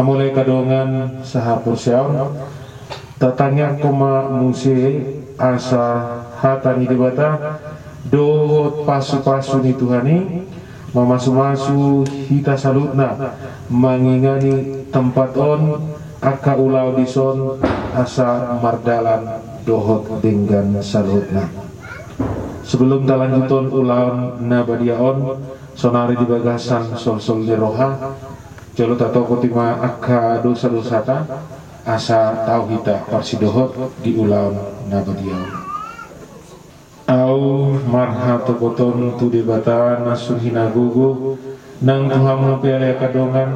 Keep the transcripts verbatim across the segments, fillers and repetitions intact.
Mauliate ma di dongan sahaporseaon, tatangiangkon ma muse asa hata ni Debata dohot pasupasu ni Tuhan i mamasumasu hita saluhutna mangingani tempat on, angka ulaon dison asa mardalan dohot denggan saluhutna. Sebelum talanjuthon ulaon na badia on, saonari di bagasan solsol ni roha, jolo tatopoti ma angka dosadosata, asa tau hita parsidohot di ulaon na badia on. Ahu marhatopoton tu Debata na sun hinagogo, nang tu hamu pe ale angka dongan,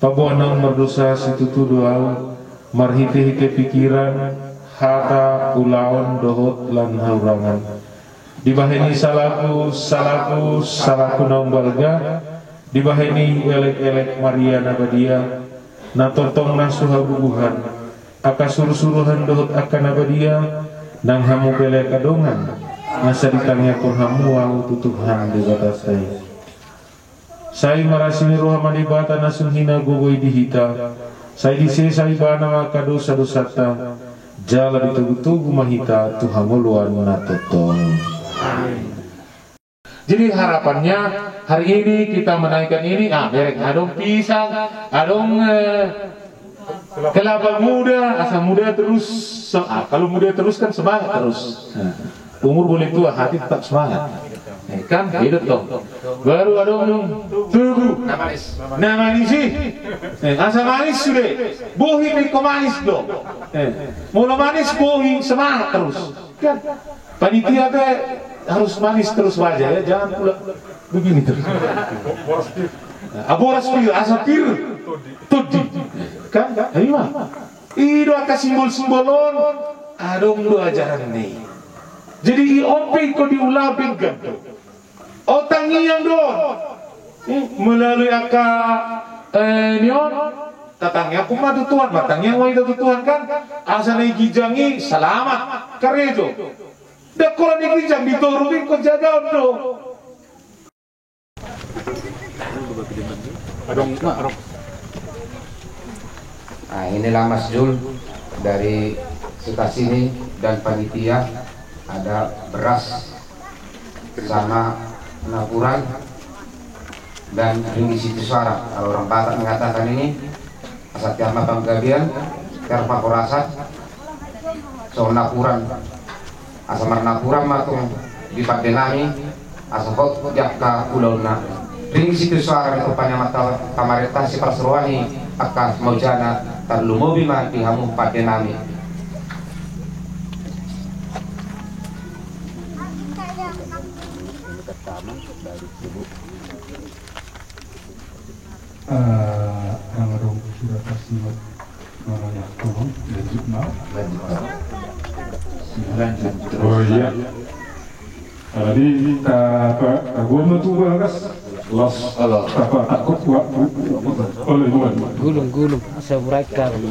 paboa naung mardosa situtu do ahu, marhitehite pikiran, hata, ulaon dohot lan hahurangan. Dibahen i salaku, salaku, salaku naung balga, dibahen i elek-elek Maria na badia, na tongtong na so habubuhan, angka surusuruan dohot angka na badia, nang hamu pe ale angka dongan, asa ditangiangkon hamu ahu tu Tuhan Debatanta i. Sai marasi ni roha ma Debata na sun hinagogo i di hita, sai disesa Ibana ma angka dosadosanta, jala ditogutogu ma hita tu hangoluan na tongtong. Amin. Jadi harapannya hari ini kita menaikkan ini, ah, bereng, adong pisang, adong, eh, kelapa muda, asa muda terus, se-, ah, kalau muda terus kan semangat terus. Nah, umur boleh tua, hati tetap semangat. Eh, kan? Beda dong. Baru adong tugu. Na manis. Na manis i. Eh, asa manis sude. Bohi pe ingkon manis do. Eh, molo manis bohi, semangat terus. Kan? Panitia pe harus manis terus wajah ya, jangan pula begini terus. Boras pir. Ah, boras pir, asa pir. Tondi. Kan? Kan? Ayo, ma. I do angka simbol-simbol on, adong do ajaran ni. Jadi i on pe ingkon diula denggan do. O tangiang do. Hmm, melalui angka, eh, ni on, tatangiangkon ma tu Tuhan, martangiang ma hita tu Tuhan kan, asa na di ginjang i selamat karejo. Ndang holan di ginjang, di toru pe ingkon jagaon do. Adong, adong. Nah, inilah Mas Jul dari Sutasini dan panitia, ada beras sama napuran dan ringgit sitio suara. Kalau orang Batak mengatakan ini, asa tiar ma panggabean, tiar ma parhorasan, songon napuran. Asa marnapuran ma tung di pande nami, asa hot di angka ulaonna. Ringgit sitio suara ni ompunami Amanta Pamarenta, siparsaroan ni angka maujana, tarlumobi ma di hamu pande nami. Eh, yang adong sudah kasih mana ya, tolong lanjut, Mak. Lanjut, Mak. Lanjut terus. Oh iya. Jadi ta apa, taguam tu bagas. Los. Halo. Apa takut kuat. Oleh buat. Gulung, gulung. Saya buraika. Nah,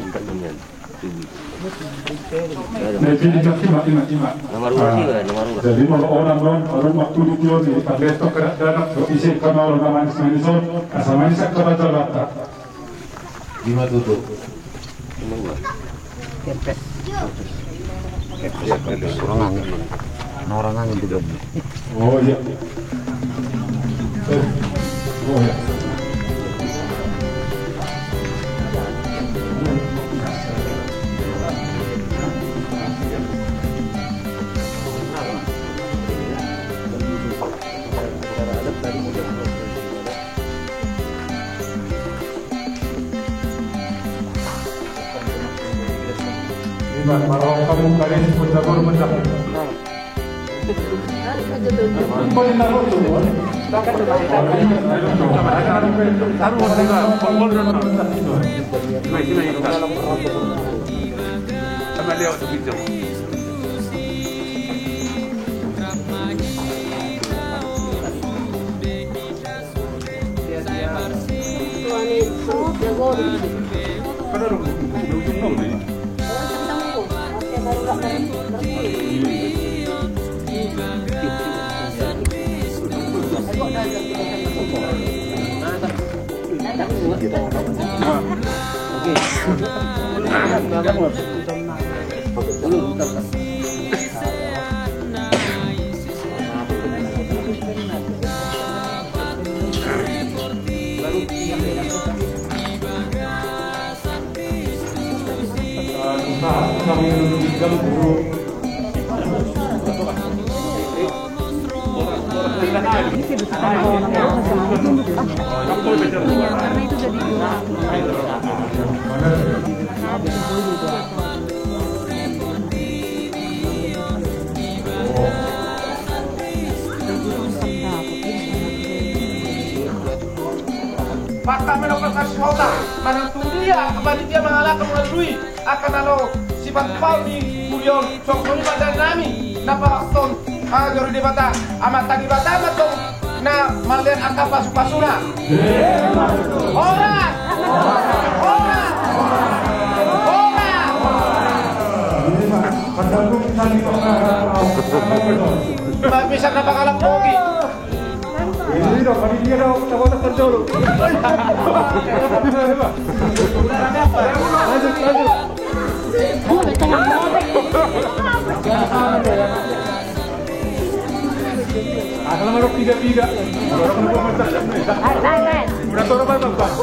jadi, jadi, jadi, jadi. Nomor dua. Ah, juga, nomor dua. Jadi, molo onan on, baru waktu di Tio di, pada stok kena dana, isi kamar na manis-manis on, asa manis, asa baca-baca. Lima tutup. Nomor dua. Kempes. Kempes, kempes. Orang angin. Nah, orang angin juga. Oh, iya. Eh, oh, iya. Iman, marhaha kamu kali ini pun jago menang. Maka melo kasihota manang tu dia panitia mangalangka melalui angka na laho sipatupaon ni huria on. Songon i ma dame nami na pasahaton, ah, joro Debata, Amanta Debata ma tong na mangalean angka pasupasuna. Horas! Horas! Horas! Bisa na pangalap bogi. Ini dong, panitia dong, kita botak terjolo. Lanjut, lanjut. Asal marok tiga-tiga. Udah toro, Bang, Bang.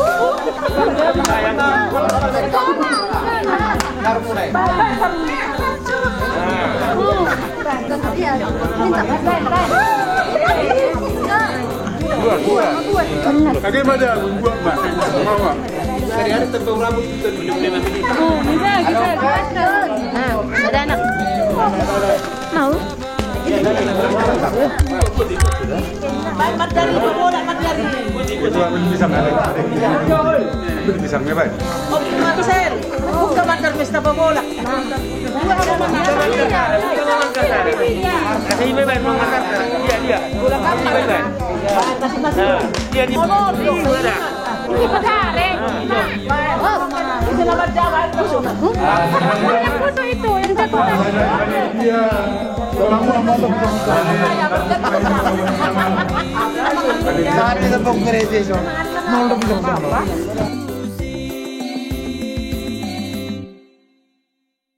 Lagi pada buat, Mas. Mau, Mas. Sehari-hari tembang rambut itu. Oh, bisa, bisa, bisa. Nah, ada anak. Mau? Itu ambil pisang, ada. Ambil pisangnya, Pak. Oke, Marcel. Buka bandar pesta bola. Kasih, Pak, Pak. Iya, iya. Nah, iya, di. Ini benar, eh? Yang foto itu, yang satu. Iya. Saat kita buka gereja, so. Mau lebih sama-sama.